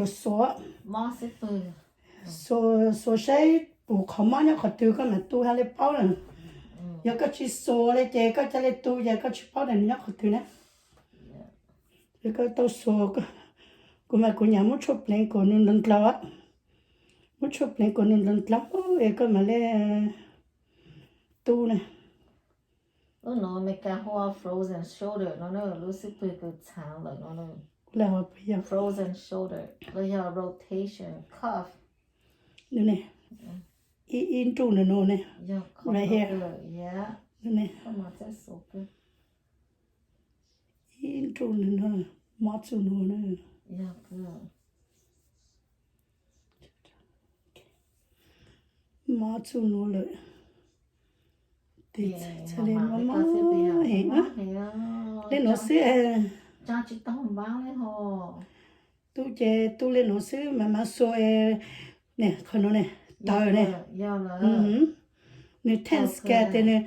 Xuas, xuas saib puas qhov mob nyob qhov twg koj mam tu hab le paub na. Yog koj tsis xuas le ces koj ca le tu ces koj tsis paub tias nws nyob qhov twg na. Es koj tau xuas, kuv mas kuv nyam muab tshuaj pleev kom nws ntlaus ntlaus, muab tshuaj pleev kom nws ntlaus ntlaus es koj mam le tu na. Lub no Meskas hu ua frozen shoulder no, lub xib pwg kws txhav lawm no. Frozen shoulder los yog rotation cuff. Ib nruj nws no ne, right here. Ib nruj nws no, mob txuj nuav na. Mob txuj nuav lawm. Tes txhaj le mob mob heev. Le nuav xwb. Tu ces tu le nuav xwb mas mam xuas, qhov nuav ne, tawv ne. Nws tense kag tes nws,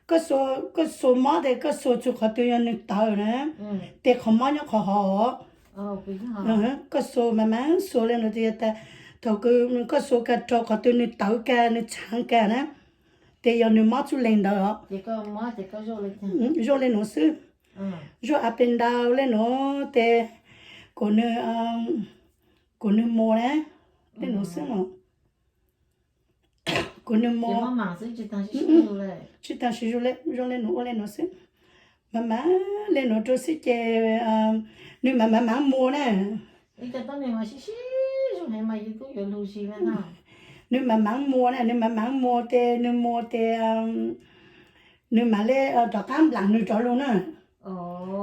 koj xuas mob tes koj xuas txug qhov twg yog nws tawv na, tes qhov mob nyob qhov hov. Koj xuas mas mam xuas le nuav tes yog tas thaum kws koj xuas kag rau qhov twg nws tawv kag nws txhaav kag na, tes yog nws mob txuj leeg ntawd os. Zuaj le nuav xwb. Zuaj a pes ntau le nuav tes kom nws, kom nws mus na, le nuav xwb os. Kom nws mus, tsis taag sib zug le, zoo le nuav ua le nuav xwb. Mam mam le nuav rau xwb ces nws mam mam mam mus na. Nws mam mam mus na, nws mam mam mus tes nws mus tes nws mam le rov qab nplaam nws rov lug na.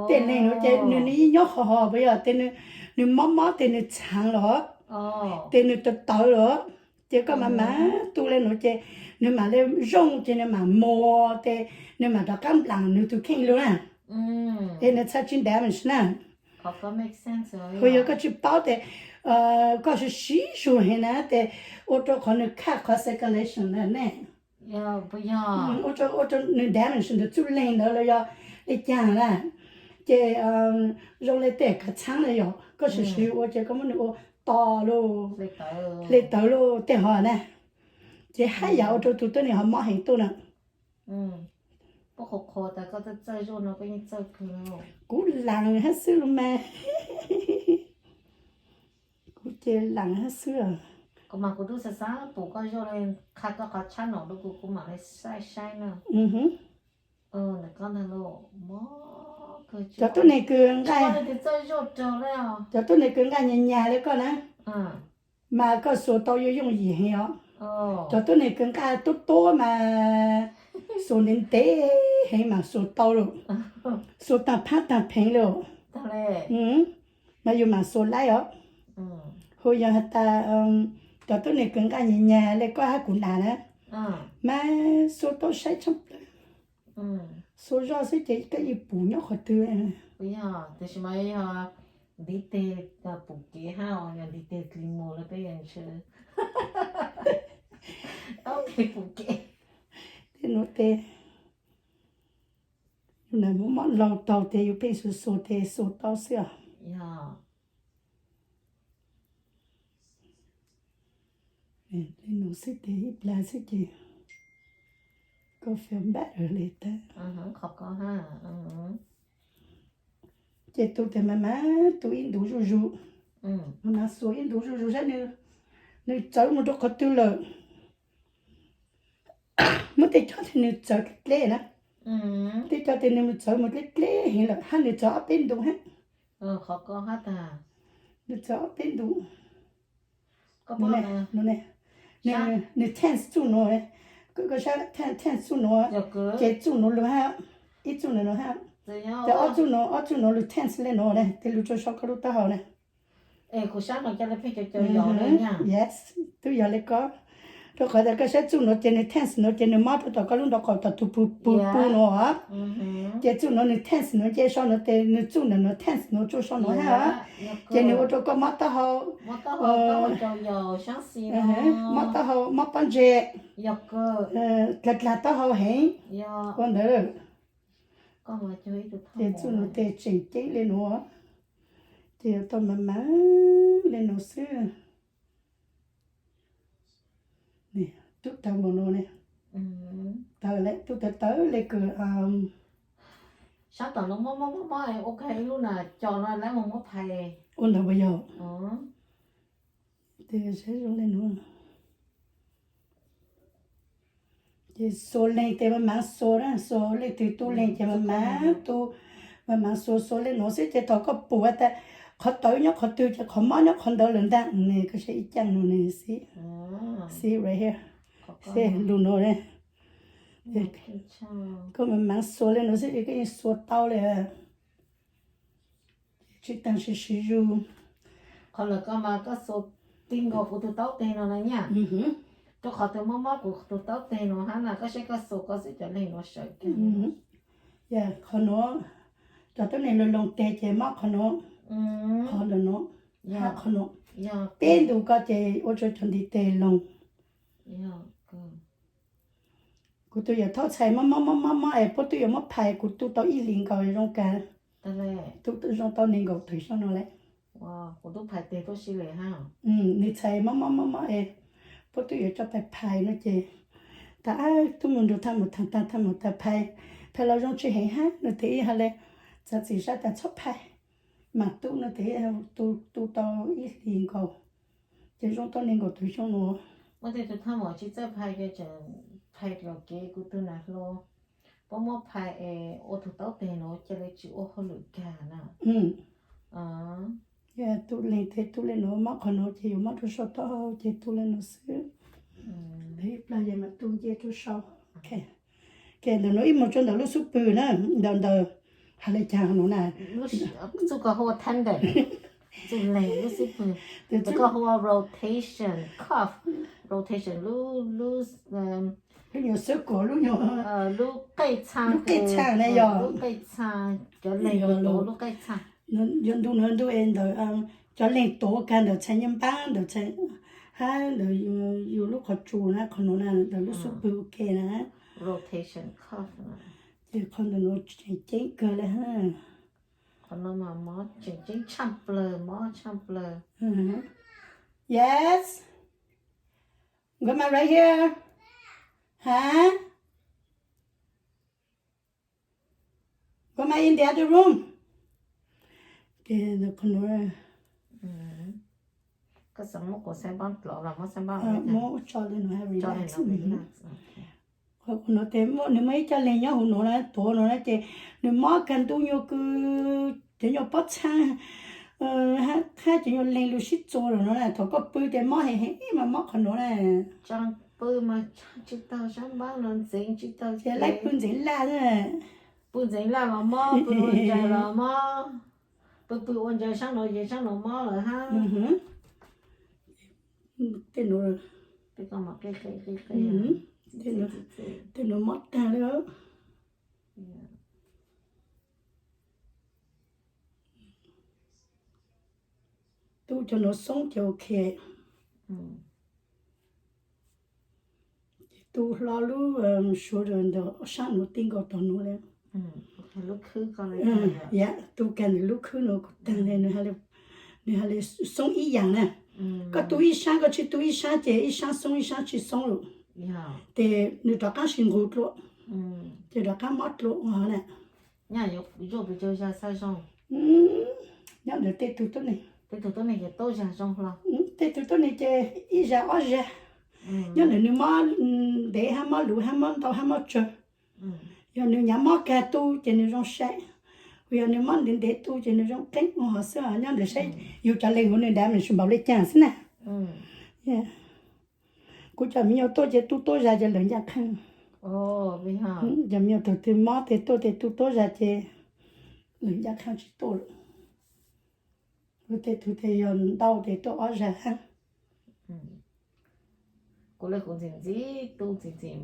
Tej neeg nuav ces nws nws yeej nyob qhov hov puas yog, tes nws mob mob tes nws txhaav los, tes nws tawv tawv los, ces koj mam mam tu le nuav ces nws mam le zoo ces nws mam mus tes nws mam rov qab nplaam nws tus kheej lug na. Es nws txhaj tsis damage na. Hu yog koj tsis paub tes koj sib sib zug heev na tes ua rau qhov nws khaj qhov circulation na ne. Ua rau nws damage ntawm txuj leeg ntawd los yog le caag na. Ces zoo le tej kav txhaab na yog koj sib sib ua ces koj muab nws ua to lug, hle tawv lug tej hov na. Ces haj yam ua rau tus tuab neeg ho mob heev tuaj na. Kuv laam hab xwb los mas. Kuv ces laam hab xwb. Cov tuab neeg kws nqaj, cov tuab neeg kws nqaj nyag nyag le koj na, mas koj xuas tau yooj yooj yim heev os. Cov tuab neeg kws nqaj tuab tuab mas xuas ntev ntev heev mas xuas tau lawm, xuas taag phaab taag pheev lawm. Mas yus mam xuas laib os. Hu yog has tas cov tuab neeg kws nqaj nyag nyag le koj hab kuv nas na, mas xuas tau sai tshaj plaws. Xuas zoj xwb ces koj yeej pum nyob qhov twg. Tiam sis mas yog ntiv teg pum kev hab, yog ntiv teg dlis mus lawm peb yuav ntshe pum kev. Tej nuav tes yus nam mob mob laug taug tes yus pheej xuas xuas tes xuas tau xwb os. Le nuav xwb tes ib plag xwb ces koj feel better le tag. Ces tu tes mas mas tu ib ntus zuj zus, mas mas xuas ib ntus zuj zus saib nws txawv mus rau qhov twg lawm. Muab tej cov tes nws txawv dleb dleb na, tej cov tes nws mus txawv mus dleb dleb heev lawm hab nws txawv ob peb ntus hab. Nws txawv ob peb ntus. Nws tense txuj nuav, koj saib tense txuj nuav, ces txuj nuav lug hab, ib txuj nuav hab, ces ob txuj nuav, ob txuj nuav lug tense le nuav na, tes lug rau saum koj lub taub hau na. Yes, twb yog le koj, rau qhov tas koj saib txuj nuav ces nws tense nuav ces nws mob rau tom koj lub nraub qaum tom tus pug pug pug nuav. Ces txuj nuav nws tense nuav ces sau nuav tes nws txuj nuav nuav tense nuav tsuj sau nuav hab, ces nws ua rau koj mob taub hau, mob taub hau, mob pob ntseg, dlag dlag taub hau heev, ua ntawd. Ces txuj nuav tes tseem ceeb le nuav, Ces yuav tau mam mam li no xwb. Tub tawv npaum no ne. Tawv lawm, tub tawv tawv li kws. Sab tom no mob mob mob mob, ua kag ib lub na, cov no lawv mus muab phais. Ua ntawd puas yog? Tes saib zoo li no. Ces xuas leeg tes mas mam xuas na, xuas leej twg tu leeg ces mas mam tu, mas mam xuas xuas li no xwb ces thaum koj pum tas qhov tawv nyob qhov twg ces qhov mob nyob qhov ntawd lawm ntag. Koj saib ib cag no ne, xib, xib right here, xib lus no ne. Koj mas mam xuas li no xwb ces koj yeej xuas tau li. Tsis tas siv siv zus. Qhov lawm koj mas koj xuas ti nkaus kuv tus taub teg no na nyaj. Rau qhov twg mob mob kuv tus taub teg no hab na, koj saib koj xuas koj xwb cov leeg no sawv kag. Qhov no, cov tuab neeg loo loo teg ces mob qhov no, qhov ntawm no, hab qhov no. Peb ntu ko ces ua rau cov ntiv teg loo. Kuv tus yawm thaub txhais mob mob mob mob mob es puab twb yuav muab phais, kuv tu tau ib hlis nkaus zoo kag. Tu zoo tau nees nkaum tawm xyoo no lawm. Nws txhais mob mob mob mob es puab twb yuav coj pais phais no ces tas, tub mus nrug thaj maum tag, thaj maum tas phais, phais los zoo tsis heev hab no tes ib hais le, txav txim sab tas txhob phais, mam tu no tes tu, tu tau ib hlis nkaus ces zoo tau nees nkaum tawm xyoo no. Muaj tej tug thaj maum tsis txawj phais ces tseem phais los kev kuv tug nas hluas, puab muab phais es ua tug taub teg no cia li tsis ua hauj lwm kag na. Tu leeg tes tu li no, mob qhov no ces yuav mob rau sau taub hau ces tu li no xwb. Ib plag yog mam tu nce rau sau. Ces ntawm no ib mus rau ntawm lub xub pwg na, ntawm ntawd hais li cas no na. Txuj ko hu ua tendon, txuj leeg lub xub pwg. Tes koj hu ua rotation, cuff, rotation lub, lub, lub nyuag xwb kuas lub nyuag, lub qej txha, lub qej txha na yog, lub qej txha, cov leeg tuav lub qej txha. Yog ntu no ntu es ntawm cov leeg tuav kag ntawm txhais nyuag npaab ntawm txhais, hab ntawm yus lub qhov tsua na, qhov no na, ntawm lub xub pwg ua ke na. Rotation cuff. Ces qhov ntawm no tseem ceeb kawg li hab. Qhov no mas mob tseem ceeb tshaj plaws, mob tshaj plaws. Yes. Grandma right here. Hah? Grandma in the other room. Ces qhov no, koj xav muab kuv xab npab dlov los muab xab npab, muab tso li no, relax. Qhov no tes nws muaj ib co leeg nyob huv no na, tuav no na ces nws mob kag ntuj nyuag kws, cov nyuag pob txha hab cov nyuag leeg lug sib txuas lawm no na, thaum koj pw ces mob heev heev mas mob qhov no na. Pw mas tsis taug sab npab no, ntxeev tsis taug, ces laib pw ntxeev laj na. Pw ntxeev laj los mob, pw ua ntsais los mob, pw pw ua ntsais sab no ces sab no mob lawm hab. Tej no, tej no mob tag li. Tu cov no xoob ces ok. Ces tu hlo lub shoulder ntawm sab nuav ti nkaus tom nuav le. Yam tu kag ntawm lub khwb nuav kuv taag le, nws hais le xoob ib yaam na. Koj tu ib sab, koj tsi tu ib sab ces ib sab xoob ib sab tsi xoob lawm. Ces nws rov qaab sib nqus dlua, ces rov qaab mob dlua ua na. Nyob ntawm tej tug tuab neeg, tej tug tuab neeg ces ib zag ob zag, nyob ntawm nws mob ntev hab mob luv hab mob ntau hab mob tsawg. Yog nws nyav mob kag tu ces nws zoo sai, yog nws mob ntev ntev tu ces nws zoo qeeb ua hov xwb. Nyob ntawm saib yug cov leeg huv nws damage npaum le caag xwb na. Kuv cov me nyuam tuaj ces tu tuab zag ces lawv ncaj qha. Cov me nyuam thaum twg mob tes tuaj tes tu tuab zag ces lawv ncaj qha tsis tuaj lawm. Kuv tej tug tes yog ntau tes tuaj ob zag hab. Kuv le kuv ntxim ntxim tu, ntxim ntxim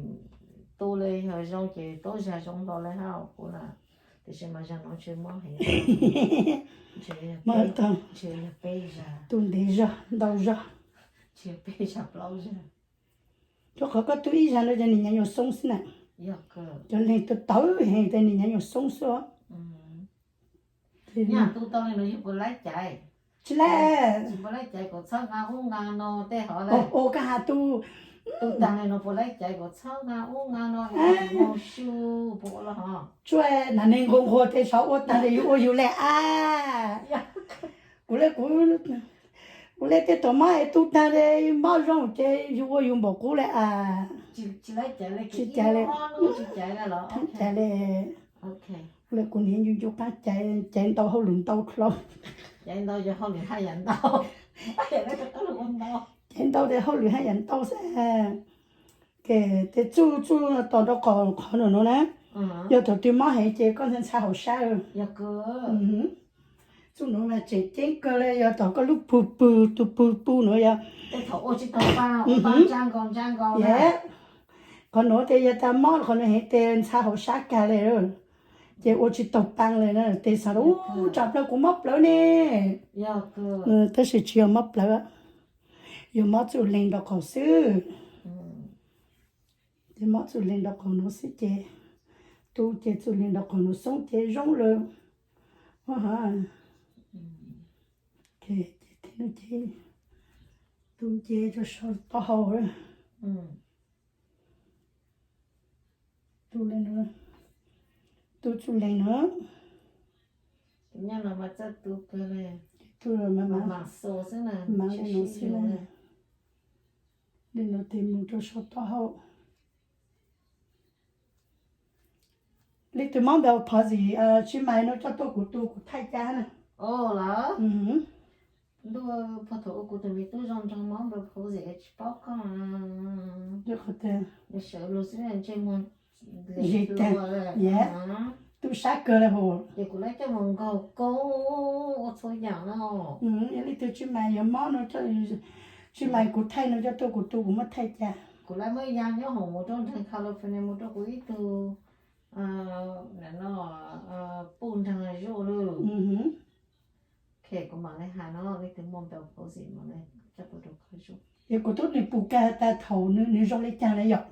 tu le yog zoo ces tuab zag zoo nkaus le hab kuv na. Tiam sis mas zag no ntshe mob heev, ntshe yog peb zag, tu ntev zog ntau zog, ntshe peb zag plaub zag. Rua qhov koj tu ib zag no ces nws nyav nyuag xoob xwb na. Cov leeg tawv tawv heev ces nws nyav nyuag xoob xwb os. Yog tu tau li no yog puas laib caiv? Tsis laib. Tsis puas laib caiv, kuv txhob nqa ub nqa no tej hov. Ua koj has tu, tu tag li no puas laib caiv, kuv txhob nqa ub nqa no, mus su puas ua los hov. Tsuas na, neeg nquag nquag tej sav ua tag li yus ua yus le a. Kuv le, kuv, kuv le tej tau mob es tu tag li mob zoo ces yus ua yus npaum qub le a. Tsis caiv li, tsis caiv li. Kuv le kuv niam ncu ncu qaab caiv, caiv ntau hauj lwm ntau dlhau. Caiv ntau ces hauj lwm haj yam ntau. Caiv ntau ces hauj lwm haj yam ntau xwb. Ces tej txuj txuj tos rau qhov nuav na, yog thaum twg mob heev ces koj ntxhab ntxhab hauv sab. Txuj nuav mas tseem ceeb kawg li, yog thaum koj lub pug pug, tus pug pug nuav yog, qhov nuav ces yog tas mob qhov nuav heev ces ntxhab hauv sab kag li, ces ua tsis taug paa li na, tes xav ub, tsam plaws kuv mob plawv ne. Tab sis tsis yog mob plawv, yog mob txuj leeg nraum qaum xwb. Ces mob txuj leeg nraum qaum nuav xwb ces, tu ces txuj leeg nraum qaum nuav xoob ces zoo lawm. Ces tu ces rau saum taub hau, tu le, tu txuj leeg na. Nyob no mas txawj tu kawg li, tu mam mam xu xwb na, mam li no xwb na. Li no tes mus rau saum taub hau. Leej twg mob npau phov zim, tsis mais no coj tuaj kuv tu kuv thaij cas na. Ntuj, puag thaum ua kuv tus me tub zoo nraug mob npau phov zim tsis paub koj. Sawv lug xwb ntsej muag zis tag, tu sab kawg li hos. Ces kuv lawv coj mus nkaug koob ua txhua yam no. Yog leej twg tsis mais yuav mob no, tsis mais kuv thaij no coj tuaj kuv tu kuv muab thaij cas. Kuv lawv muab ya nyob hoom mus rau nreeg California mus rau kuv ib tug no puj nreeg zuj lug. Kuv mam li hais no, leej twg muaj npau phov zim mas coj tuaj rau koj zuj. Es kuv tub nws pum kag tas thaum nws zoo li cas na yom.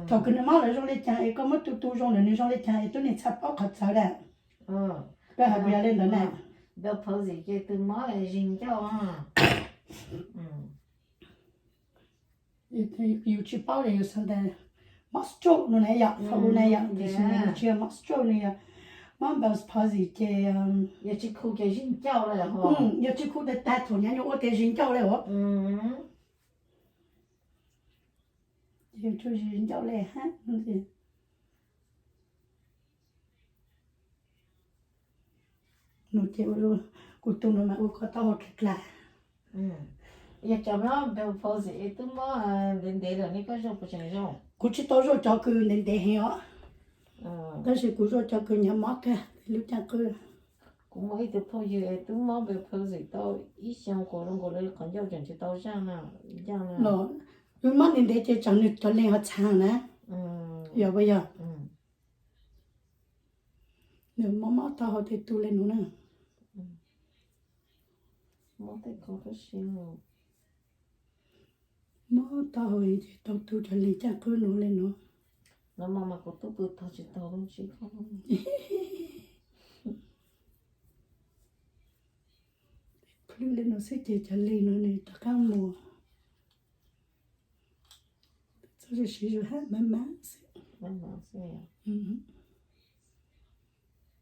Thaum kws nws mob lawm zoo li cas es koj muab tu tu zoo lawm nws zoo li cas es tub nws txhaj paub qhov txawv dam. Koj hais kuv yog li ntawd na. Npau phov zim ces tus mob zis ncauj. Yus tsis paub li yus xav tas mob stroke no na yom, thaum u na yom, tiam sis nws tsis yog mob stroke, nws yog mob npau phov zim ces yog tsis khu ces zis ncauj li, yog tsis khu tas tag thaum nyav nyuag ua tias zis ncauj li os. Ces yus tsuas zis ncauj li hab. Nws ces kuv tus nws mas ua koj taub hau dlav dlav. Yog cov mob npau phov zim es twb mob ntev ntev lawm ne koj zuaj puas tseem zoo? Kuv tsis tau zuaj cov kws ntev ntev heev os, tab sis kuv zuaj cov kws nyav mob kag lub caaj qwb. Kuv muaj ib tug phooj ywg es twb mob npau phov zim tau ib xyoos, kuv zoo nkaus li qhov ncauj tseem tsis tau zaaj no. Los, wb mob ntev ntev ces tseem nws cov leeg ho txhav na. Yog puas yog? Nws mob mob taub hau tej tug le nuav na. Mob taub hau ces tau tu cov leeg caaj qwb nuav le nuav. Plwb le nuav xwb ces cov leeg nuav nws rov qaab mus. Txhob siv zug hab, maj mam xwb.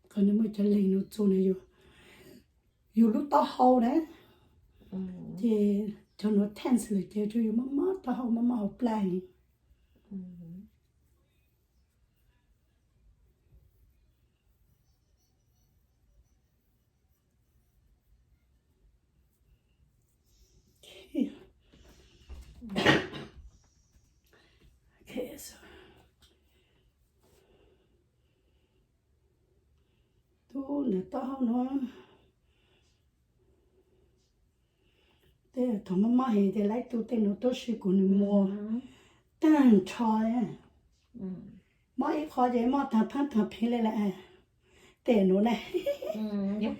Qhov nws muaj cov leeg nuav txug na, yus lub taub hau na, ces cov nuav tense lawm ces ua rua yus mob mob taub hau, mob mob hauv plag li. Tub ntawm taub hau nuav, tej thaum mob mob heev ces laib tu tej nuav tuab si kuv nws muag taag nrho. Mob ib qho ces mob taag phaab taag pheev le lawm. Tej nuav na, nws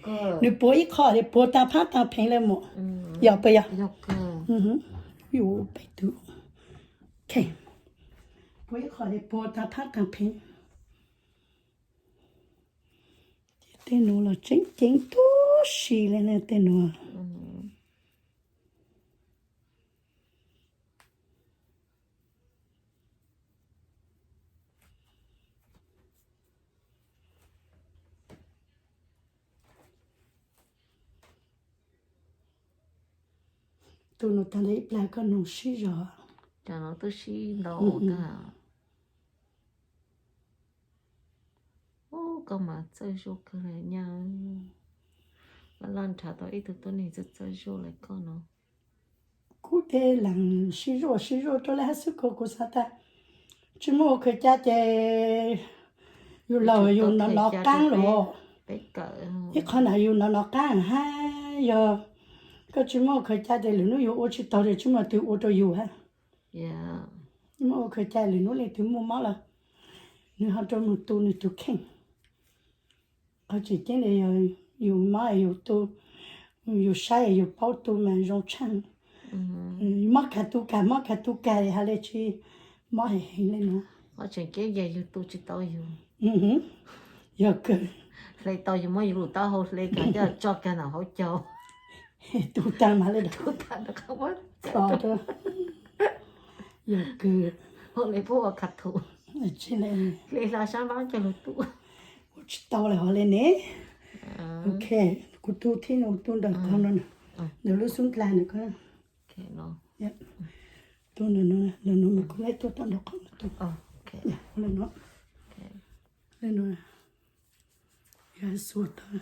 puag ib qho ces puag taag phaab taag pheev le mus. Yog puas yog? Yus peb tug, puag ib qho ces puag taag phaab taag pheev. Ces Tej nuav los tseem ceeb tub si le ne, tej nuav. Tus nuav tag ntawd ib plag koj nug sib zog. Cov nuav twb sib ntau tag. Ub, koj mas txawj zuaj kawg li nyab. Laj laj nrhav tau ib tug tuab neeg txawj txawj zuaj li koj no. Kuv tej leeg sib zuaj sib zuaj rau lawv hab xwb ko, kuv xav tas tsi muaj ua khaws ca ces yus laug yus nov nov qaab los. Ib qho na yus nov nov qaab hab yog koj tsi muaj ua khaws ca ces lwm nub yus ua tsi taug ces tsi muaj twg ua rau yus hab. Muaj ua khaws ca lwm nub leej twg muaj mob los nws ho rua moog tu nws tug kheej. Qhov tseem ceeb yog yus mob yus tu, yus saib yus paub tu mas zoo tshaaj. Mob kag tu kag, mob kag tu kag has le tsi mob heev heev le nuav. Qhov tseem ceeb yog yus tu tsi tau yus. Yog kawg. Hle tau yus muab yus lub taub hau hle kag coj tso kag ntawm hauv caug. Tu tag mas le tu tag. Yog kawg. Hle hla sab npaab coj lug tu. Ua tsi tau le hov le ne. Ok, kuv tu thib no, tu ntawm qhov no, ntawm lub xub ndlag no. Tu ntawm no, ntawm no mas kuv laib tuaj tom ntawm qhov no tu. Le no, le no, yog xuas tau.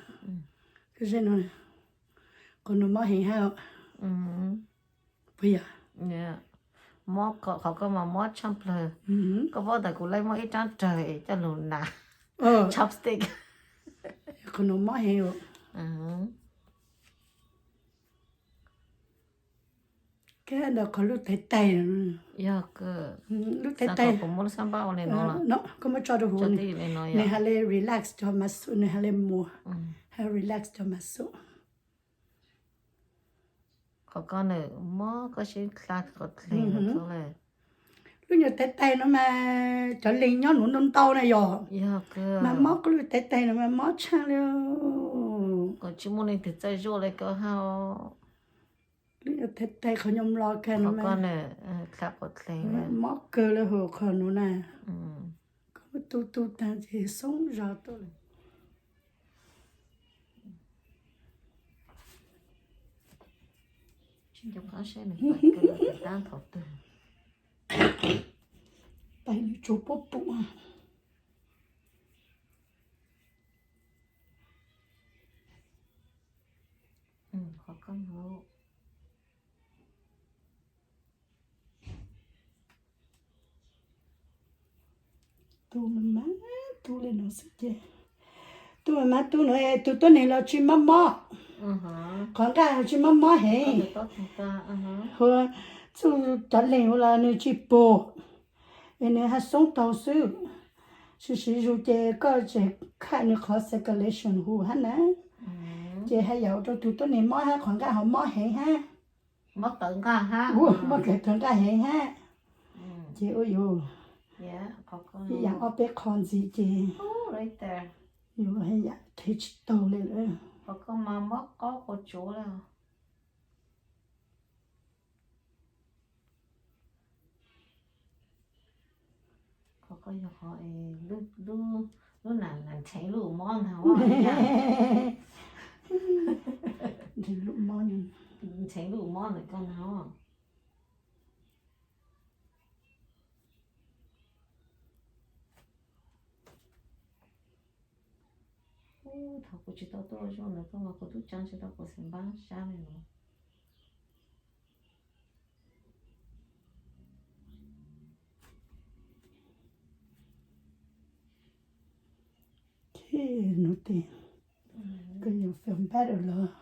Koj zeb no, qhov no mob heev hab. Puas yog? Mob, qhov koj mas mob tshaj plawg. Koj paub tas kuv laib muab ib rab rawg coj lug nas, chopstick. Qhov no mob heev. Kab ntawm qhov lub tais taig, lub tais taig, koj muab tso rau huv, nws has le relax cov muscle, nws has le mus, has relax cov muscle. Qhov koj nws mob koj sib dlha qhov dleeg. Lub nyuag tais taig no mas cov leeg nyob nuav ntau ntau na yog, mas mob koj lub tais taig no mas mob tshaj li. Koj tsis muaj leej twg txawj zuaj li koj hab. Lub nyuag tais taig qhov nyuag mlo kag no, mob kawg li hauv qhov nuav na. Koj muab tu tu taag ces xoob zog tuaj lawm. Tsis nco qab saib nws pais kawg los tab thaum twg. Pais nws tsuas puab pum. Qhov koj no. Tu mas mas tu li no xwb ces, tu mas mas tu no es tus tuab neeg los tsis mob mob, qhov nqaj tsis mob mob heev. Hu txuj cov leeg hu los nws tsis pum, es nws haj xoob taug xwb. Siv siv zug ces koj tseem khav nws qhov circulation hu hab na, ces haj yam ua rau tus tuab neeg mob hab qhov nqaj ho mob heev hab. Mob kawg nqaj heev hab. Ces ua yus ib yaam ob peb qho ntxiv ces yus haj yam thev tsis taug li lawm. Qhov koj yog qhov lub nam nrheev lub mob ntag. Nrheev lub mob ntag. Thaum kuv tsis tau tuaj zoo ntawd koj mas kuv tub tsaa tsis tau kuv xeem npab sab li no. Ces nuav tes koj yuav feel better los?